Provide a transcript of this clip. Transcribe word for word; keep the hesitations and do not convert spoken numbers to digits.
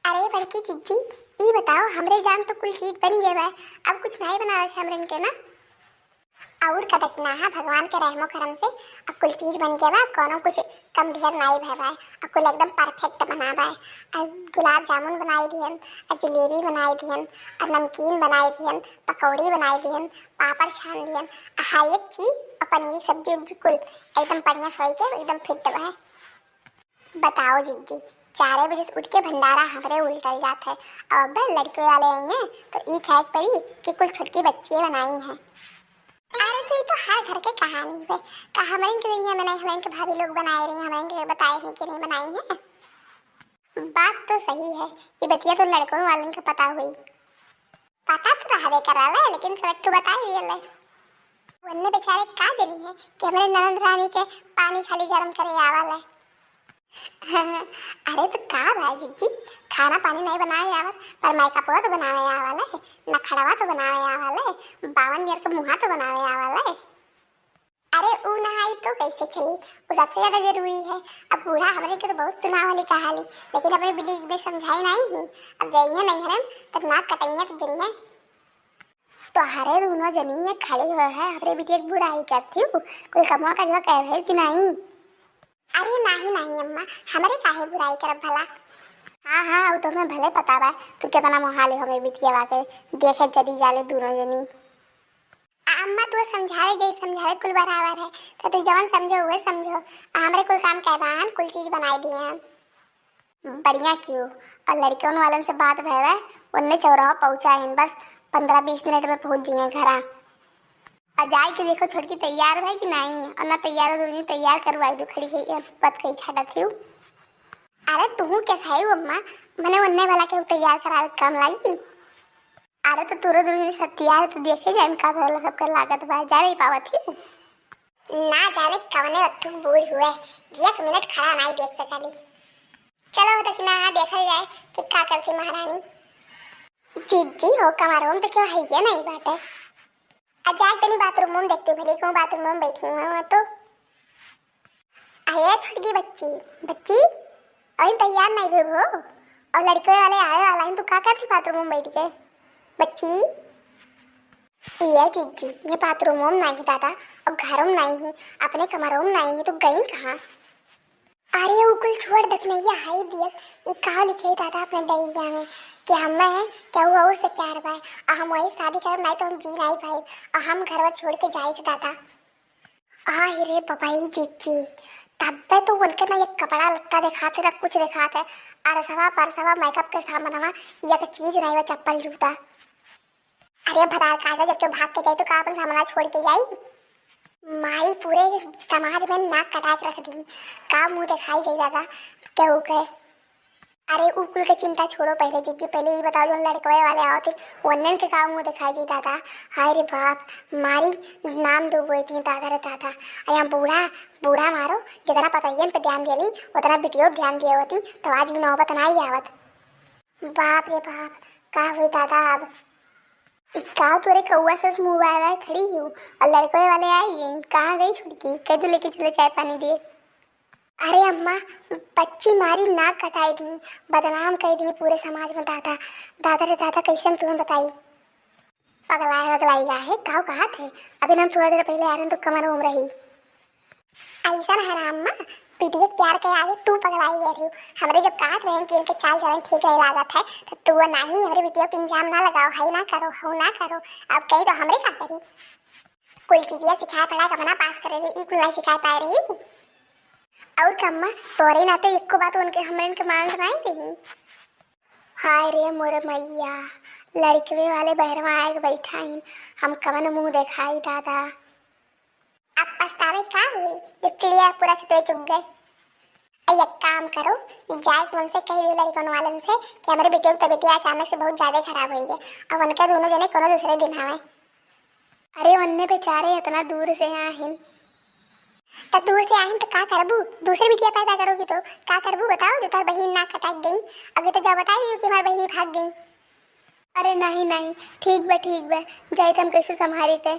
अरे बड़की जिज्जी, ई बताओ, हमरे जान तो कुल चीज बन गए बा, अब कुछ नाहीं बनावे के हमरे इनके ना। और का दखिनाहा, भगवान के रहमो करम से अब कुल चीज बन गए बा, कोनो कुछ कम ढेर नाहीं भय बा, अब कुल एकदम परफेक्ट बना बा। अब गुलाब जामुन बनाई दिहन, अब जलेबी बनाई दिहन, अब नमकीन बनाई दिहन, पकौड़ी बनाई दिहन, पापड़ छान दिहन, हर एक चीज, अब पनीर सब्जी उब्जी कुल एकदम बढ़िया से होई के एकदम फिट बा। बताओ जिज्जी, चारे बजे से उठ के भंडारा हमरे उलटल जात है। अब अब्बे लड़के वाले आइहें तो ई खाए के पड़ी कि कुल छोटकी बच्चिए बनाई हैं। अरे तो ई तो हर घर के कहानी है, का हमरे के दुनिया में नहीं, हमरे के भाभी लोग बनाए रही, हमरे के बताए रही कि नहीं बनाई है। बात तो सही है, ये बतिया तो लड़कों वालन के पता हुई। पता तो रहबे कराला, लेकिन सब एक ठो बताई दियल है। वन्ने बेचारे का जनी है कि हमरे ननद रानी के पानी खाली गरम करे आवल है। अरे तो का भाई जिज्जी, खाना पानी नहीं बनावे आवत, पर मेकअपवा तो बनावे आवल है, नखड़वा तो बनावे आवल है, बावन नियर के मुहा तो बनावे आवल है। अरे ऊ ना आई तो कैसे चली, ऊ सबसे ज्यादा जरूरी है। अब बूढ़ा हमरे के तो बहुत सुनावली कहाली, लेकिन अपने बिटिया के समझाई नहीं ही। अब जइहे नैहरन तब नाक कटइहे तो जनिहे। तोहरे दोनों जनी ये खड़ी हुए है, हमरे बिटिया के बुराई करती हूँ, कुल कमवा कजवा कह भई कि नहीं? अरे नाही नाही अम्मा, हमरे काहे बुराई करब भला? हाँ हाँ, वो तो हमें भले पता बा, तू कितना मोहाली हमरे बिटिया के देखे जरी जाले दोनों जनी। आ, अम्मा, तू समझावे गई, समझावे कुल बराबर है, तो तू जवन समझो, उहे समझो। आ, हमरे कुल काम कह दान, कुल चीज बनाई दिए हम। बढ़िया कियो। और लड़कन वालन से बात भय है, उनने चौराहा पहुँचा है, बस पन्द्रह बीस मिनट में पहुँच जाइए घरा। और जाए के देखो छोटकी तैयार भय कि नहीं, और ना तैयार हो, दुल्हन तैयार करवाई दो, खड़ी खड़ी बत कही छाटा थी। अरे तुहू कैसा है अम्मा, मने उनने वाला के तैयार करावे काम लाई। अरे तो तोरो दुल्हन सतिया है, तो देखे जाए का भला सबके लागत बा, जा नहीं पावत ही। ना जाने कवने अथुक बूढ़ हुए, एक मिनट खड़ा नहीं देख सकली। चलो दखिना देखल जाए कि का करती महारानी। जीजी हो, कमरोम तो क्यों है ये नहीं बाटे। आ जाए तनी बाथरूम में देखती भली, क्यों बाथरूम में बैठी हुई हो तो। अरे छोटकी बच्ची, बच्ची, अभी तैयार नहीं भई हो? और लड़के वाले आए वाला हैं, तू का करती बाथरूम में बैठ के? बच्ची, ये जीजी, ये बाथरूम में नहीं दादा, और घरों में नहीं है, अपने कमरों में नहीं है, तो गई कहाँ? अरे उ कुल छोड़, दखिनैया, हाय दियक, ये का लिखे दादा अपने डायरिया में कि हमें केहू और से प्यार बा, आ हम वही शादी करब, नहीं तो हम जी नहीं पाइब, आ हम घरवा छोड़ के जाइत दादा। आय रे बबाई जीजी, तब्बे तो उनके ना एक कपड़ा लत्ता देखात है, ना कुछ देखात है। अरसवा परसवा मेकअप के सामानवा, एक चीज नहीं बा, चप्पल जूता। अरे भतार काटा, जब केहू भाग के जाई तो का अपन सामाना छोड़ के जाई? माई पूरे समाज में नाक कटा के रख दी, का मुंह देखाई जाई दादा केहू के? अरे उ कुल के चिंता छोड़ो, पहले जीजी, पहले ई बताओ, जौन लड़कवे वाले आवत हैं, ओन्हन के का मुंह देखाई जी दादा? हाय रे बाप, मारी नाम डूबोई थी दादा रे दादा। आ यहाँ बूढ़ा, बूढ़ा मारो, जितना पतोहियन पे ध्यान देली, उतना बिटियो पे ध्यान दिए होती, तो आज ई नौबत ना ही आवत। बाप रे बाप, का हुई दादा अब? ई का तोरे कौआ सस मुंह बाय बाय खड़ी हूँ, और लड़कवे वाले आई गई, कहाँ गई छुटकी? कह दू लेके चले चाय पानी दिए। अरे अम्मा, बच्ची मारी नाक कटाई दी, बदनाम कर दी पूरे समाज में दादा। दादा रे दादा, कैसे हम तुम्हें बताई? पगलाई वगलाई का है, काऊ कहा थे? अभी हम थोड़ा देर पहले आ रहे हैं तो कमर घूम रही। ऐसा है ना अम्मा, बिटिया के प्यार के आगे तू पगलाई गई रही। हमरे जब कहत रहे कि इनके चाल चलन ठीक नहीं लागत है, तो तू वो नहीं, हमरे बिटिया पे इल्जाम ना लगाओ, है ना करो, हो ना करो। अब कही तो हमरे का करी? कुल चीजिया सिखाए पढ़ाए के अपना पास करे रही, ई कुल नहीं सिखाए पाए रही। और कम्मा, तोरे नाते एको बात उनके, हमरे इनके मान नहीं रही। हाय रे मोर मैया, लड़कवे वाले बहरवा आए के बैठा ही, हम कवन मुंह देखाई दादा। अब पछतावे का हुई जब चिड़िया पूरा खेतवे चुग गए। अरे एक काम करो, जाए के उनसे कह दो लड़कन वालन से कि हमरे बेटियों की तबीयत अचानक से बहुत ज्यादा खराब हुई है, अब उनके दोनों जने कोनो दूसरे दिन आवे। अरे ओन्ने बेचारे इतना दूर से आहिन। तो दूर से आहिन तो का करबू? दूसरे बिटिया पैदा करोगी तो का करबू बताओ, जो तोर बहिनी नाक कटाई गई। अगर तो जाओ बताई दियो कि हमारी बहिनी भाग गई। अरे नहीं नहीं, ठीक बा ठीक बा, जाए तो हम कैसे संभारी थे।